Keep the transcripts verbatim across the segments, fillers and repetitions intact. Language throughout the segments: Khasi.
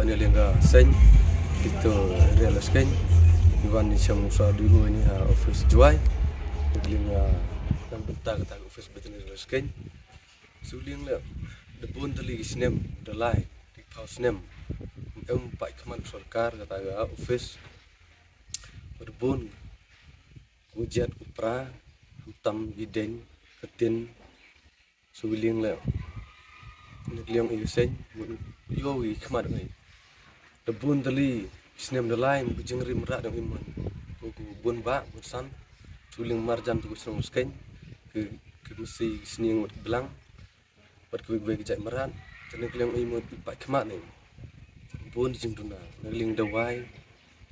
Ni liang ka seng, ito real seng. Iwan ni siang musa di ini ha office Jowai. Liang ka nang benta kata office veterinary seng. Su liang le da bun tylli ki snem, da lai, da phew snem. Em pat khmat sorkar kata ka office. Ba da bun ku jiat ku pra, tam ki deng, ka tin, su liang le. Ni liang i seng, mut ïoh i khmat ngi. Da bun tylli snem da lai, mut jingrim rat dang iman. Ku ku bun ba, bun san, su liang marjan tu ku shnong seng, ke ke mesti sniang mut blang. Bad kawei kawei ka jait mrad, te na ka liang i mut pat khmat ni. Bun jingduna, na ka liang dawai,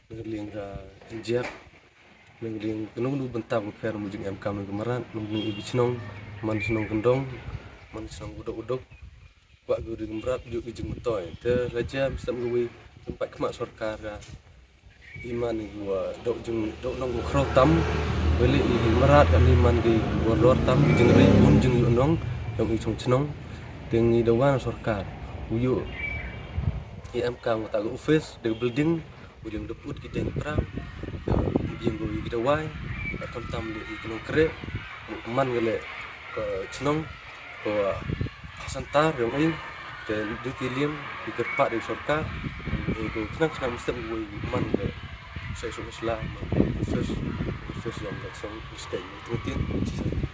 na ka liang ka injek, na ka liang kano kano bynta ba pher mut jingem kam na ka mrad, na ka liang i ki chnong, man chnong kyndong, man chnong udok udok, kwah ka ri ka mrad, juk ka jingmyntoi. Te la jia, mstem kawei, te pat khmat sorkar ka, iman ki wa dok jing dok nong ku khraw tam, beli i mrad kan iman ki wa lor tam, ki jingri bun jing yu nong, yong i chong chnong, te ngi da wan sorkar, u yu i em kam kata ka office, da ka building, u liang da put ki deng pra, da biang ku i ki dawai, da kam tam da i ki nong kre, man ka le ka chnong, ko, ah, santar yong i, te du ki liang, di kyrpad di sorkar, eh, ko khnang khnang mesti wei man le, sai sok sla, man le, first, first yong ka song, mesti, mesti, mesti.